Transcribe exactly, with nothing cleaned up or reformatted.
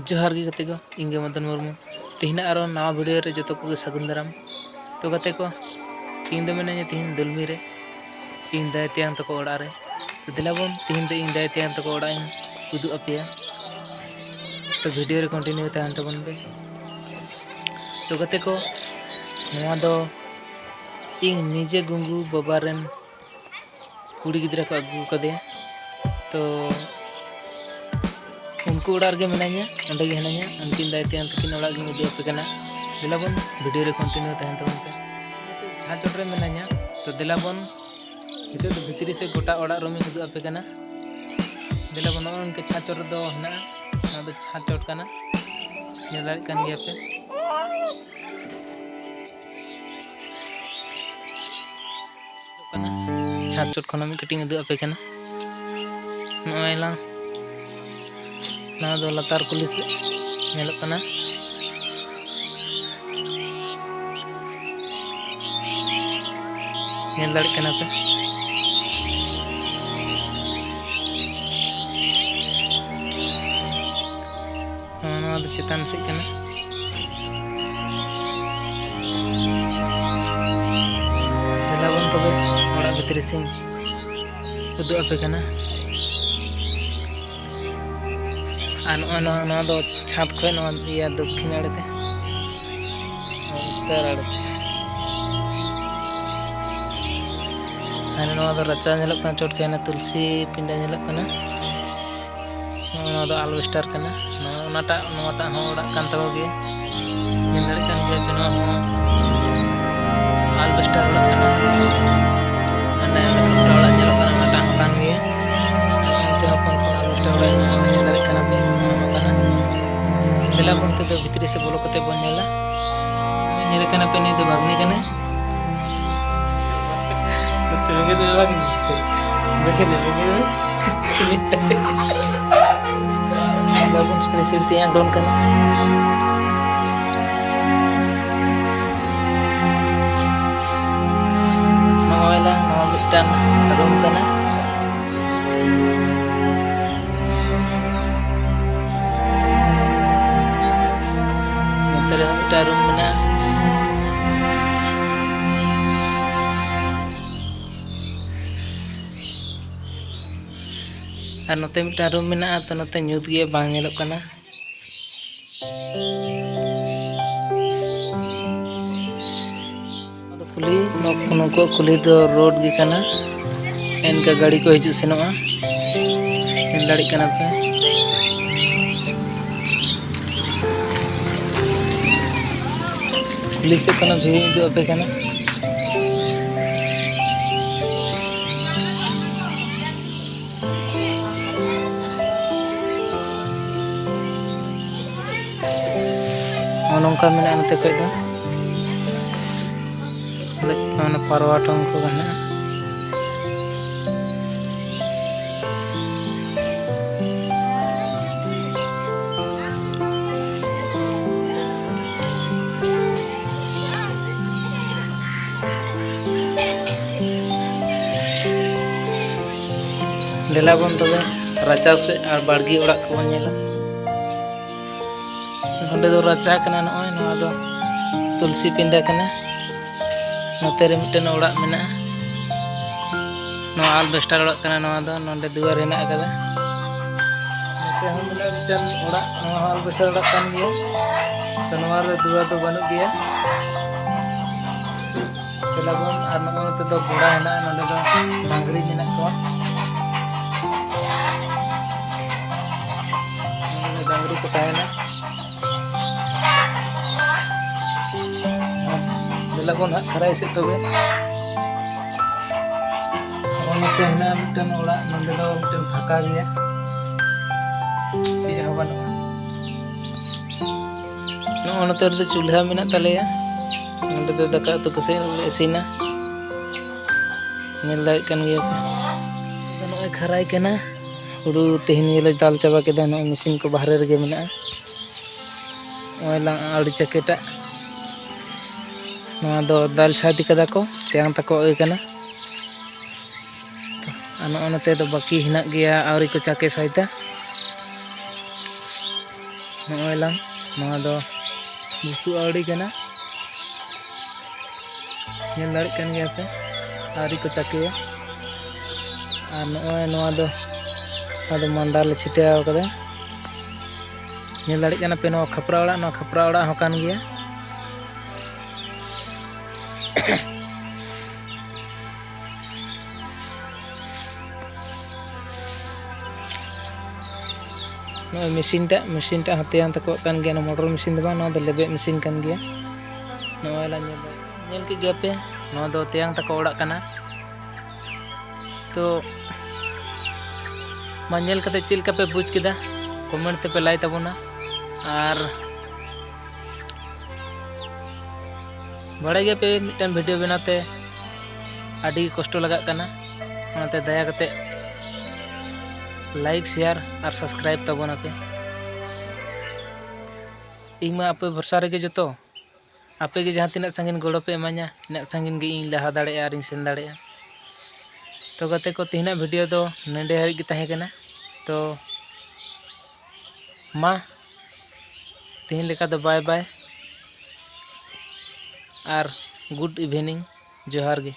ᱡᱚᱦᱟᱨ ᱜᱮ ᱜᱟᱛᱮ ᱠᱚ, ᱤᱧ ᱜᱮ ᱢᱚᱫᱚᱱ ᱢᱩᱨᱢᱩ᱾ ᱛᱮᱦᱮᱧᱟᱜ ᱟᱨᱚ ᱱᱟᱣᱟ ᱵᱷᱤᱰᱤᱭᱳ ᱨᱮ ᱡᱚᱛᱚ ᱠᱚᱜᱮ ᱥᱟᱹᱜᱩᱱ ᱫᱟᱨᱟᱢ᱾ ᱛᱚ ᱜᱟᱛᱮ ᱠᱚ, ᱛᱮᱦᱮᱧ ᱫᱚ ᱢᱮᱱᱟᱹᱧᱟ ᱛᱮᱦᱮᱧ ᱫᱩᱞᱢᱤ ᱨᱮ, ᱤᱧ ᱫᱟᱹᱭ ᱛᱮᱭᱟᱝ ᱛᱟᱠᱚ ᱚᱲᱟᱜ ᱨᱮ᱾ ᱛᱚ ᱫᱮᱞᱟ ᱵᱚᱱ, ᱛᱮᱦᱮᱧ ᱫᱚ ᱤᱧ ᱫᱟᱹᱭ ᱛᱮᱭᱟᱝ ᱛᱟᱠᱚ ᱚᱲᱟᱜ ᱤᱧ ᱩᱫᱩᱜ ᱟᱯᱮᱭᱟ᱾ ᱛᱚ ᱵᱷᱤᱰᱤᱭᱳ ᱨᱮ ᱠᱚᱱᱴᱤᱱᱤᱭᱩ ᱛᱟᱦᱮᱱ ᱛᱟᱵᱚᱱ ᱯᱮ᱾ ᱛᱚ ᱜᱟᱛᱮ ᱠᱚ, ᱱᱚᱣᱟ ᱫᱚ ᱤᱧ ᱱᱤᱡᱮ ᱜᱩᱝᱜᱩ ᱵᱟᱵᱟ ᱨᱮᱱ ᱠᱩᱲᱤ ᱜᱤᱫᱽᱨᱟᱹ ᱠᱚ ᱟᱹᱜᱩ ᱟᱠᱟᱫᱮᱭᱟ᱾ ᱛᱚ ᱩᱱᱠᱩ ᱚᱲᱟᱜ ᱨᱮᱜᱮ ᱢᱮᱱᱟᱧᱟ, ᱚᱸᱰᱮ ᱜᱮ ᱦᱤᱱᱟᱹᱧᱟ᱾ ᱩᱱᱠᱤᱱ ᱫᱟᱹᱭ ᱛᱮᱭᱟᱝ ᱛᱟᱹᱠᱤᱱ ᱚᱲᱟᱜ ᱜᱤᱧ ᱩᱫᱩᱜ ᱟᱯᱮ ᱠᱟᱱᱟ᱾ ᱫᱮᱞᱟ ᱵᱚᱱ, ᱵᱷᱤᱰᱤᱭᱳ ᱨᱮ ᱠᱚᱱᱴᱤᱱᱤᱭᱩ ᱛᱟᱦᱮᱱ ᱛᱟᱵᱚᱱ ᱯᱮ᱾ ᱱᱤᱛᱚᱜ ᱪᱷᱟᱸᱪ ᱪᱚᱴ ᱨᱮ ᱢᱮᱱᱟᱧᱟ, ᱛᱚ ᱫᱮᱞᱟ ᱵᱚᱱ ᱱᱤᱛᱚᱜ ᱫᱚ ᱵᱷᱤᱛᱨᱤ ᱥᱮᱫ ᱜᱚᱴᱟ ᱚᱲᱟᱜ ᱨᱩᱢ ᱤᱧ ᱩᱫᱩᱜ ᱟᱯᱮ ᱠᱟᱱᱟ᱾ ᱫᱮᱞᱟ ᱵᱚᱱ, ᱱᱚᱜᱼᱚ ᱱᱚᱝᱠᱟ ᱪᱷᱟᱸᱪ ᱪᱚᱴ ᱨᱮᱫᱚ ᱦᱮᱱᱟᱜᱼᱟ᱾ ᱱᱚᱣᱟ ᱫᱚ ᱪᱷᱟᱸᱪ ᱪᱚᱴ ᱠᱟᱱᱟ, ᱧᱮᱞ ᱫᱟᱲᱮᱭᱟᱜ ᱠᱟᱱ ᱜᱮᱭᱟ ᱯᱮ᱾ ᱠᱟᱱᱟ᱾ ᱪᱷᱟᱸᱫᱽ ᱪᱚᱴ ᱠᱷᱚᱱᱟᱜ ᱢᱤᱫ ᱠᱟᱹᱴᱤᱡ ᱤᱧ ᱩᱫᱩᱜ ᱟᱯᱮ ᱠᱟᱱᱟ᱾ ᱱᱚᱜᱼᱚᱭ ᱞᱟᱝ, ᱱᱚᱣᱟ ᱫᱚ ᱞᱟᱛᱟᱨ ᱠᱩᱞᱦᱤ ᱥᱮᱫ ᱧᱮᱞᱚᱜ ᱠᱟᱱᱟ, ᱧᱮᱞ ᱫᱟᱲᱮᱭᱟᱜ ᱠᱟᱱᱟ ᱯᱮ᱾ ᱱᱚᱣᱟ, ᱱᱚᱣᱟ ᱫᱚ ᱪᱮᱛᱟᱱ ᱥᱮᱫ ᱠᱟᱱᱟ᱾ ᱫᱮᱞᱟ ᱵᱚᱱ ᱛᱚᱵᱮ, ᱚᱲᱟᱜ ᱵᱷᱤᱛᱨᱤ ᱥᱮᱱ ᱩᱫᱩᱜ ᱟᱯᱮ ᱠᱟᱱᱟ᱾ ᱟᱨ ᱱᱚᱜᱼᱚᱭ ᱱᱚᱣᱟ, ᱱᱚᱣᱟ ᱫᱚ ᱪᱷᱟᱸᱫᱽ ᱠᱷᱚᱱ ᱱᱚᱣᱟ ᱤᱭᱟᱹ ᱫᱚᱠᱠᱷᱤᱱ ᱟᱲᱮ ᱛᱮ, ᱩᱛᱛᱚᱨ ᱟᱲᱮ ᱛᱮ᱾ ᱟᱨ ᱱᱚᱣᱟ ᱫᱚ ᱨᱟᱪᱟ ᱧᱮᱞᱚᱜ ᱠᱟᱱᱟ, ᱪᱚᱴ ᱠᱟᱭᱱᱟ ᱛᱩᱞᱥᱤ ᱯᱤᱸᱰᱟᱹ ᱧᱮᱞᱚᱜ ᱠᱟᱱᱟ᱾ ᱱᱚᱣᱟ ᱫᱚ ᱟᱞᱵᱮᱥᱴᱟᱨ ᱠᱟᱱᱟ᱾ ᱱᱚᱣᱟ, ᱚᱱᱟᱴᱟᱜ, ᱱᱚᱣᱟᱴᱟᱜ ᱦᱚᱸ ᱚᱲᱟᱜ ᱠᱟᱱ ᱛᱟᱠᱚ ᱜᱮᱭᱟ᱾ ᱧᱮᱞ ᱫᱟᱲᱮᱭᱟᱜ ᱠᱟᱱ ᱜᱮᱭᱟ ᱯᱮ, ᱱᱚᱣᱟ ᱦᱚᱸ ᱟᱞᱵᱮᱥᱴᱟᱨ ᱚᱲᱟᱜ ᱠᱟᱱᱟ᱾ ᱦᱟᱱᱮ ᱠᱷᱟᱯᱨᱟ ᱚᱲᱟᱜ ᱧᱮᱞᱚᱜ ᱠᱟᱱᱟ, ᱚᱱᱟᱴᱟᱜ ᱦᱚᱸ ᱠᱟᱱ ᱜᱮᱭᱟ᱾ ᱟᱨ ᱚᱱᱛᱮ ᱦᱚᱸ ᱯᱚᱱ ᱯᱚᱱ ᱟᱞᱵᱮᱥᱴᱟᱨ ᱚᱲᱟᱜ ᱦᱮᱱᱟᱜᱼᱟ, ᱧᱮᱞ ᱫᱟᱲᱮᱭᱟᱜ ᱠᱟᱱᱟ ᱯᱮ, ᱱᱚᱣᱟ ᱦᱚᱸ ᱠᱟᱱᱟ᱾ ᱫᱮᱞᱟ ᱵᱚᱱ, ᱱᱤᱛᱚᱜ ᱫᱚ ᱵᱷᱤᱛᱨᱤ ᱥᱮᱫ ᱵᱚᱞᱚ ᱠᱟᱛᱮ ᱵᱚᱱ ᱧᱮᱞᱟ᱾ ᱧᱮᱞᱮ ᱠᱟᱱᱟ ᱯᱮ, ᱱᱩᱭ ᱫᱚ ᱵᱷᱟᱜᱽᱱᱤ ᱠᱟᱱᱟᱭ᱾ ᱱᱚᱛᱮ ᱵᱷᱟᱜᱽᱱᱤ ᱫᱚ ᱵᱷᱟᱜᱽᱱᱤ᱾ ᱵᱷᱟᱜᱽᱱᱤ, ᱵᱷᱟᱜᱽᱱᱤ᱾ ᱵᱟᱵᱚᱱ ᱥᱟᱹᱲᱤ ᱥᱤᱲᱛᱮ ᱟᱸᱜᱽᱨᱚᱱ ᱠᱟᱱᱟ᱾ ᱱᱚᱜᱼᱚᱭ ᱞᱟᱝ, ᱱᱚᱣᱟ ᱢᱤᱫᱴᱟᱝ ᱨᱩᱢ ᱠᱟᱱᱟ᱾ ᱨᱩᱢ ᱢᱮᱱᱟᱜᱼᱟ᱾ ᱟᱨ ᱱᱚᱛᱮ ᱢᱤᱫᱴᱟᱝ ᱨᱩᱢ ᱢᱮᱱᱟᱜᱼᱟ, ᱛᱚ ᱱᱚᱛᱮ ᱧᱩᱛ ᱜᱮᱭᱟ, ᱵᱟᱝ ᱧᱮᱞᱚᱜ ᱠᱟᱱᱟ᱾ ᱠᱩᱞᱦᱤ, ᱱᱩᱠᱩᱣᱟᱜ ᱠᱩᱞᱦᱤ ᱫᱚ ᱨᱳᱰ ᱜᱮ ᱠᱟᱱᱟ᱾ ᱮᱱᱠᱟ ᱜᱟᱹᱰᱤ ᱠᱚ ᱦᱤᱡᱩᱜ ᱥᱮᱱᱚᱜᱼᱟ, ᱧᱮᱞ ᱫᱟᱲᱮᱭᱟᱜ ᱠᱟᱱᱟ ᱯᱮ᱾ ᱠᱩᱞᱦᱤ ᱥᱮᱫ ᱠᱷᱚᱱᱟᱜ ᱵᱷᱤᱭᱩ ᱩᱫᱩᱜ ᱟᱯᱮ ᱠᱟᱱᱟ᱾ ᱱᱚᱜᱼᱚ ᱱᱚᱝᱠᱟ ᱢᱮᱱᱟᱜᱼᱟ ᱱᱚᱛᱮ ᱠᱷᱚᱡ ᱫᱚ᱾ ᱚᱱᱟ ᱯᱟᱨᱣᱟ ᱴᱷᱚᱝ ᱠᱚ ᱜᱟᱱᱚᱜᱼᱟ᱾ ᱫᱮᱞᱟ ᱵᱚᱱ ᱛᱚᱵᱮ ᱨᱟᱪᱟ ᱥᱮᱫ ᱟᱨ ᱵᱟᱲᱜᱮ ᱚᱲᱟᱜ ᱠᱚᱵᱚᱱ ᱧᱮᱞᱟ᱾ ᱱᱚᱸᱰᱮ ᱫᱚ ᱨᱟᱪᱟ ᱠᱟᱱᱟ, ᱱᱚᱜᱼᱚᱭ ᱱᱚᱣᱟ ᱫᱚ ᱛᱩᱞᱥᱤ ᱯᱤᱸᱰᱟᱹ ᱠᱟᱱᱟ᱾ ᱱᱚᱛᱮ ᱨᱮ ᱢᱤᱫᱴᱮᱱ ᱚᱲᱟᱜ ᱢᱮᱱᱟᱜᱼᱟ᱾ ᱱᱚᱣᱟ ᱟᱞᱵᱮᱥᱴᱟᱨ ᱚᱲᱟᱜ ᱠᱟᱱᱟ, ᱱᱚᱣᱟ ᱫᱚ ᱱᱚᱸᱰᱮ ᱫᱩᱣᱟᱹᱨ ᱦᱮᱱᱟᱜ ᱟᱠᱟᱫᱟ᱾ ᱱᱚᱛᱮ ᱦᱚᱸ ᱢᱮᱱᱟᱜᱼᱟ ᱢᱤᱫᱴᱮᱱ ᱚᱲᱟᱜ, ᱱᱚᱣᱟ ᱦᱚᱸ ᱟᱞᱵᱮᱥᱴᱟᱨ ᱚᱲᱟᱜ ᱠᱟᱱ ᱜᱮᱭᱟ᱾ ᱛᱚ ᱱᱚᱣᱟ ᱨᱮ ᱫᱩᱣᱟᱹᱨ ᱫᱚ ᱵᱟᱹᱱᱩᱜ ᱜᱮᱭᱟ᱾ ᱛᱮᱞᱟ ᱵᱚᱱ, ᱟᱨ ᱱᱚᱜᱼᱚᱭ ᱱᱚᱛᱮ ᱫᱚ ᱜᱚᱲᱟ ᱦᱮᱱᱟᱜᱼᱟ, ᱱᱚᱸᱰᱮ ᱫᱚ ᱰᱟᱝᱨᱤ ᱢᱮᱱᱟᱜ ᱠᱚᱣᱟ᱾ ᱱᱚᱸᱰᱮ ᱫᱚ ᱰᱟᱝᱨᱤ ᱠᱚ ᱛᱟᱦᱮᱱᱟ᱾ ᱫᱮᱞᱟ ᱵᱚᱱ ᱦᱟᱸᱜ ᱠᱷᱟᱨᱟᱭ ᱥᱮᱫ ᱛᱚᱵᱮ᱾ ᱱᱚᱜᱼᱚᱭ ᱱᱚᱛᱮ ᱦᱮᱱᱟᱜᱼᱟ ᱢᱤᱫᱴᱮᱱ ᱚᱲᱟᱜ, ᱱᱚᱸᱰᱮ ᱫᱚ ᱢᱤᱫᱴᱮᱱ ᱯᱷᱟᱸᱠᱟ ᱜᱮᱭᱟ, ᱪᱮᱫ ᱦᱚᱸ ᱵᱟᱹᱱᱩᱜᱼᱟ᱾ ᱱᱚᱜᱼᱚ ᱱᱚᱛᱮ ᱨᱮᱫᱚ ᱪᱩᱞᱦᱟᱹ ᱢᱮᱱᱟᱜ ᱛᱟᱞᱮᱭᱟ, ᱱᱚᱸᱰᱮ ᱫᱚ ᱫᱟᱠᱟ ᱩᱛᱩ ᱠᱚ ᱥᱮ ᱞᱮ ᱤᱥᱤᱱᱟ, ᱧᱮᱞ ᱫᱟᱲᱮᱭᱟᱜ ᱠᱟᱱ ᱜᱮᱭᱟ ᱯᱮ᱾ ᱱᱚᱜᱼᱚᱭ ᱠᱷᱟᱨᱟᱭ ᱠᱟᱱᱟ, ᱦᱩᱲᱩ ᱛᱮᱦᱮᱧ ᱜᱮᱞᱮ ᱫᱟᱞ ᱪᱟᱵᱟ ᱠᱮᱫᱟ᱾ ᱱᱚᱜᱼᱚᱭ ᱢᱮᱥᱤᱱ ᱠᱚ ᱵᱟᱦᱨᱮ ᱨᱮᱜᱮ ᱢᱮᱱᱟᱜᱼᱟ᱾ ᱱᱚᱜᱼᱚᱭ ᱞᱟᱝ ᱟᱹᱣᱲᱤ ᱪᱟᱠᱮᱴᱟᱜ, ᱱᱚᱣᱟ ᱫᱚ ᱫᱟᱞ ᱥᱟᱹᱛ ᱠᱟᱫᱟ ᱠᱚ, ᱛᱮᱭᱟᱝ ᱛᱟᱠᱚ ᱟᱹᱭ ᱠᱟᱱᱟ᱾ ᱟᱨ ᱱᱚᱜᱼᱚ ᱱᱚᱛᱮ ᱫᱚ ᱵᱟᱹᱠᱤ ᱦᱮᱱᱟᱜ ᱜᱮᱭᱟ, ᱟᱹᱣᱨᱤ ᱠᱚ ᱪᱟᱠᱮ ᱥᱟᱹᱛᱟ᱾ ᱱᱚᱜᱼᱚᱭ ᱞᱟᱝ, ᱱᱚᱣᱟ ᱫᱚ ᱵᱩᱥᱩᱵ ᱟᱹᱣᱲᱤ ᱠᱟᱱᱟ, ᱧᱮᱞ ᱫᱟᱲᱮᱭᱟᱜ ᱠᱟᱱ ᱜᱮᱭᱟ ᱯᱮ, ᱟᱹᱣᱨᱤ ᱠᱚ ᱪᱟᱹᱠᱤᱭᱟ᱾ ᱟᱨ ᱱᱚᱜᱼᱚᱭ ᱱᱚᱣᱟ ᱫᱚ, ᱱᱚᱣᱟ ᱫᱚ ᱢᱟᱸᱰᱟ ᱞᱮ ᱪᱷᱤᱴᱟᱹᱣ ᱠᱟᱫᱟ᱾ ᱧᱮᱞ ᱫᱟᱲᱮᱭᱟᱜ ᱠᱟᱱᱟ ᱯᱮ, ᱱᱚᱣᱟ ᱠᱷᱟᱯᱨᱟ ᱚᱲᱟᱜ, ᱱᱚᱣᱟ ᱠᱷᱟᱯᱨᱟ ᱚᱲᱟᱜ ᱦᱚᱸ ᱠᱟᱱ ᱜᱮᱭᱟ᱾ ᱱᱚᱜᱼᱚᱭ ᱢᱮᱥᱤᱱ ᱴᱟᱜ, ᱢᱮᱥᱤᱱ ᱴᱟᱜ ᱦᱚᱸ ᱛᱮᱭᱟᱝ ᱛᱟᱠᱚᱣᱟᱜ ᱠᱟᱱ ᱜᱮᱭᱟ᱾ ᱱᱚᱣᱟ ᱢᱚᱴᱚᱨ ᱢᱮᱥᱤᱱ ᱫᱚ ᱵᱟᱝ, ᱱᱚᱣᱟ ᱫᱚ ᱞᱮᱵᱮᱫ ᱢᱮᱥᱤᱱ ᱠᱟᱱ ᱜᱮᱭᱟ᱾ ᱱᱚᱜᱼᱚᱭ ᱞᱟᱝ ᱧᱮᱞ, ᱧᱮᱞ ᱠᱮᱫ ᱜᱮᱭᱟ ᱯᱮ, ᱱᱚᱣᱟ ᱫᱚ ᱛᱮᱭᱟᱝ ᱛᱟᱠᱚ ᱚᱲᱟᱜ ᱠᱟᱱᱟ᱾ ᱛᱚ ᱢᱟ, ᱧᱮᱞ ᱠᱟᱛᱮ ᱪᱮᱫ ᱞᱮᱠᱟ ᱯᱮ ᱵᱩᱡᱽ ᱠᱮᱫᱟ, ᱠᱚᱢᱮᱱᱴ ᱛᱮᱯᱮ ᱞᱟᱹᱭ ᱛᱟᱵᱚᱱᱟ᱾ ᱟᱨ ᱵᱟᱲᱟᱭ ᱜᱮᱭᱟ ᱯᱮ, ᱢᱤᱫᱴᱟᱝ ᱵᱷᱤᱰᱤᱭᱳ ᱵᱮᱱᱟᱣ ᱛᱮ ᱟᱹᱰᱤ ᱠᱚᱥᱴᱚ ᱞᱟᱜᱟᱜ ᱠᱟᱱᱟ, ᱚᱱᱟᱛᱮ ᱫᱟᱭᱟ ᱠᱟᱛᱮ ᱞᱟᱭᱤᱠ, ᱥᱮᱭᱟᱨ ᱟᱨ ᱥᱟᱵᱥᱠᱨᱟᱭᱤᱵ ᱛᱟᱵᱚᱱᱟᱯᱮ᱾ ᱤᱧ ᱢᱟ ᱟᱯᱮ ᱵᱷᱚᱨᱥᱟ ᱨᱮᱜᱮ ᱡᱚᱛᱚ, ᱟᱯᱮ ᱜᱮ ᱡᱟᱦᱟᱸ ᱛᱤᱱᱟᱹᱜ ᱥᱟᱺᱜᱤᱧ ᱜᱚᱲᱚ ᱯᱮ ᱮᱢᱟᱹᱧᱟ, ᱤᱱᱟᱹᱜ ᱥᱟᱺᱜᱤᱧ ᱜᱮ ᱤᱧ ᱞᱟᱦᱟ ᱫᱟᱲᱮᱭᱟᱜᱼᱟ ᱟᱨᱤᱧ ᱥᱮᱱ ᱫᱟᱲᱮᱭᱟᱜᱼᱟ᱾ ᱛᱚ ᱜᱟᱛᱮ ᱠᱚ, ᱛᱮᱦᱮᱧᱟᱜ ᱵᱷᱤᱰᱤᱭᱳ ᱫᱚ ᱱᱚᱰᱮ ᱦᱟᱹᱨᱤᱡ ᱜᱮ ᱛᱟᱦᱮᱸ ᱠᱟᱱᱟ᱾ ᱛᱚ ᱢᱟ, ᱛᱮᱦᱮᱧ ᱞᱮᱠᱟ ᱫᱚ ᱵᱟᱭ ᱵᱟᱭ ᱟᱨ ᱜᱩᱰ ᱤᱵᱷᱤᱱᱤᱝ, ᱡᱚᱦᱟᱨ ᱜᱮ᱾